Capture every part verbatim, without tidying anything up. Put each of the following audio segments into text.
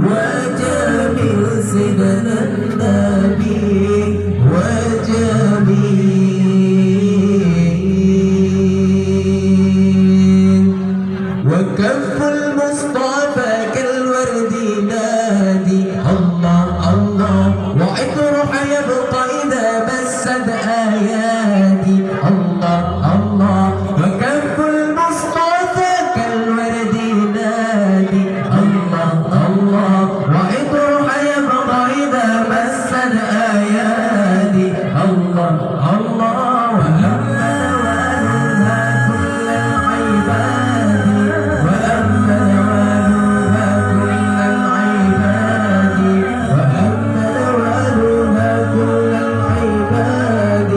وجميل سيدنا النبي وجميل. وكف المصطفى كالورد ينادي الله الله، وعطرها يبقى إذا مست أيادي الله الله، وكف المصطفى كالورد ينادي الله الله، وعطرها يبقى إذا مست أيادي الله الله، وأما نوالها كل العباد، وأما نوالها كل العباد، وأما نوالها كل العباد،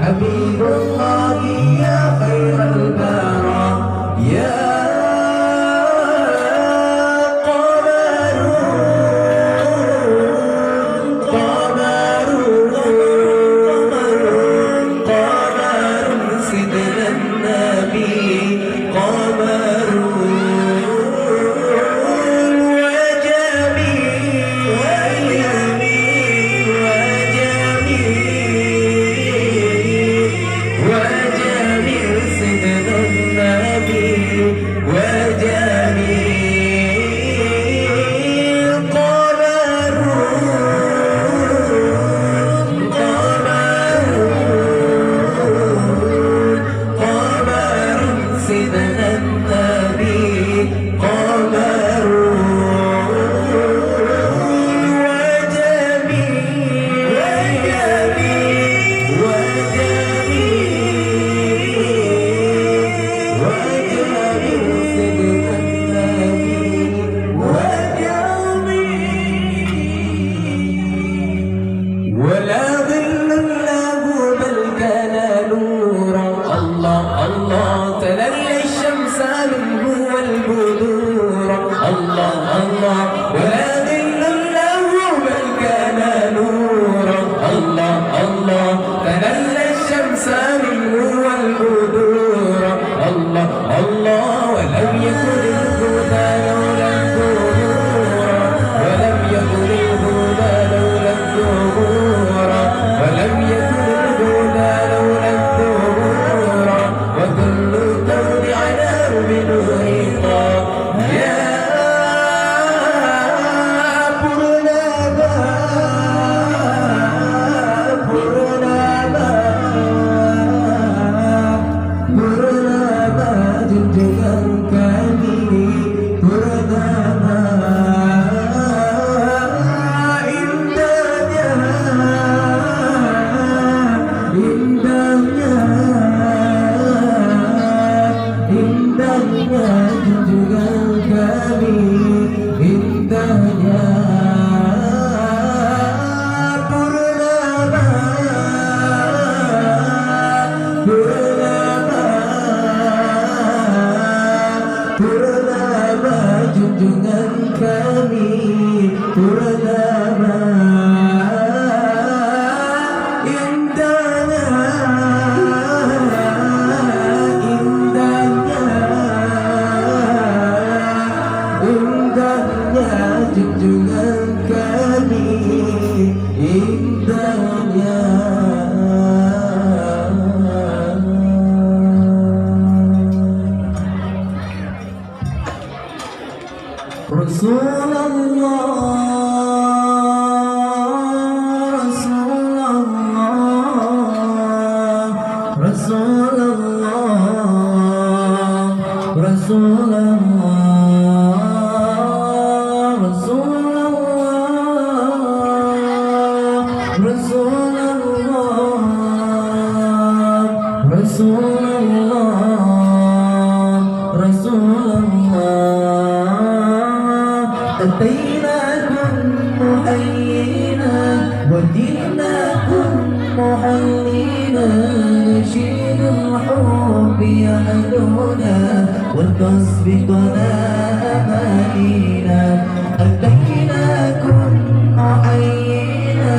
حبيب الله يا خير البرى، يا قمر، قمر، قمر سيدنا النبي، قمر وجميل، وجميل، وجميل. وجميل سيدنا النبي وجميل قمر، قمر، قمر سيدنا النبي قمر وجميل، وجميل، وجميل، وجميل سيدنا النبي وجميل. ولا ظل له بل كان نورا. الله، الله، تللى الشمس منه والبدور. الله، الله، ولا ظل له بل كان نورا. الله، الله، تللى الشمس منه والبدور. الله، الله، ولم يكن الهدى لولا النور، ولم يكن الهدى لولا النور، ولم يكن الهدى لولا النور، وكل الكون علاه بنور طه. يا Purnama, Purnama, Purnama junjungan kami, Purnama indahnya, indahnya, indahnya junjungan kami, indahnya Purnama, Purnama, Purnama junjungan kami, Purnama indahnya, indahnya, indahnya junjungan kami, indahnya. Rasulullah, Rasulullah, Rasulullah, Rasulullah, Rasulullah, Rasulullah, Rasulullah. أتيناكم محيينا وجئناكم محلينا، نشيد الحب يحدونا وتسبقنا أمانينا. أتيناكم محيينا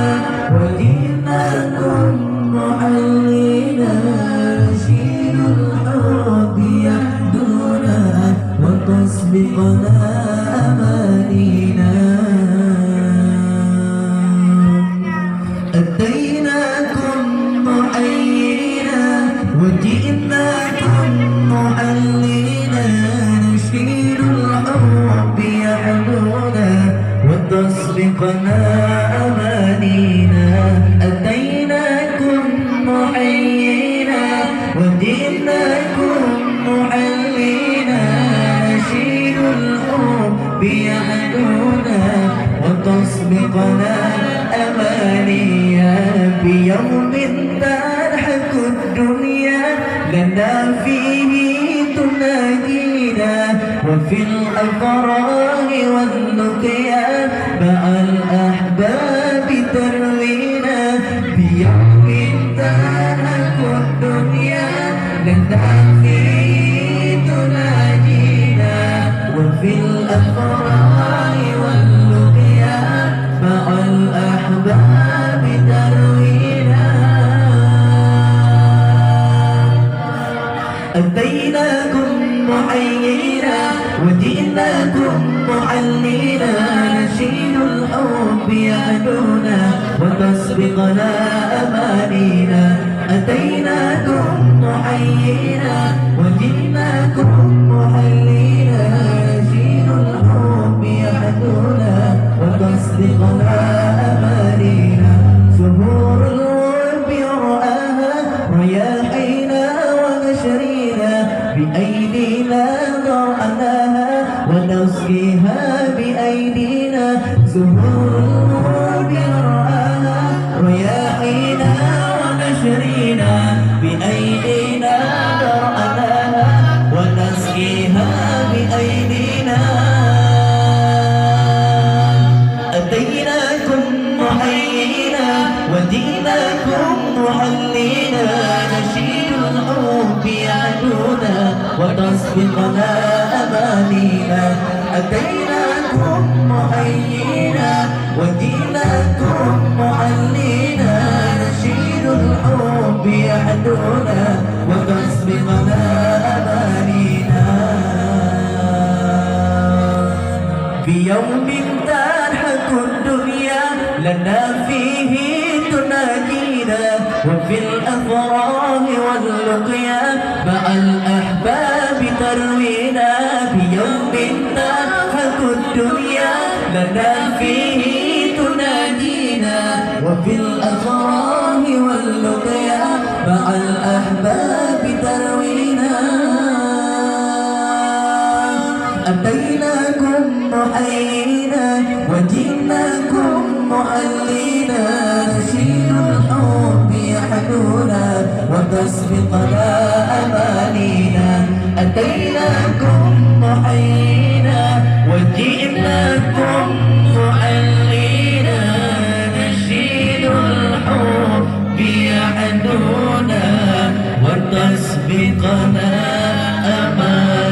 وجئناكم محلينا، نشيد الحب يحدونا وتسبقنا أمانينا. أتيناكم محيينا وجئناكم معلينا. نشيد الحب يعدونا وتسبقنا أمانينا. بيوم تضحك الدنيا لنا فيه تنادينا، وفي الأفراح واللقيا مع الأحباب تروينا. بيوم تضحك الدنيا لنا فيه تنادينا، وفي الأفراح واللقيا مع الأحباب تروينا. أتيناكم محيينا وجئناكم معلينا. نشيد الحب يعدونا وتسبقنا أمانينا. أتيناكم محيينا وجئناكم معلينا. نشيد الحب يعدونا وتسبقنا أمانينا. زهور الحب يرعاها رياحينا ونشرينا. بأيدينا زرعناها ونسقيها بأيدينا. زهور الحب يرعاها رياحينا ونشرينا. بأيدينا زرعناها ونسقيها بأيدينا. أتيناكم محيينا وجئناكم معلينا. نشيد الحب يعدونا وتسبقنا أمانينا. أتيناكم محيينا وجئناكم معلينا. نشيد الحب يعدونا وتسبقنا أمانينا. في يوم تضحك الدنيا لنا فيه تنادينا، وفي الأفراح واللقيا مع الأحباب تروينا. في يوم تضحك الدنيا لنا فيه تنادينا، وفي الأفراح واللقيا مع الأحباب تروينا. أتيناكم محيينا وجئناكم معلينا. نشيد الحب يعدونا وتسبقنا أمانينا. أتيناكم محيينا وجئناكم معلينا. نشيد الحب يعدونا وتسبقنا أمانينا.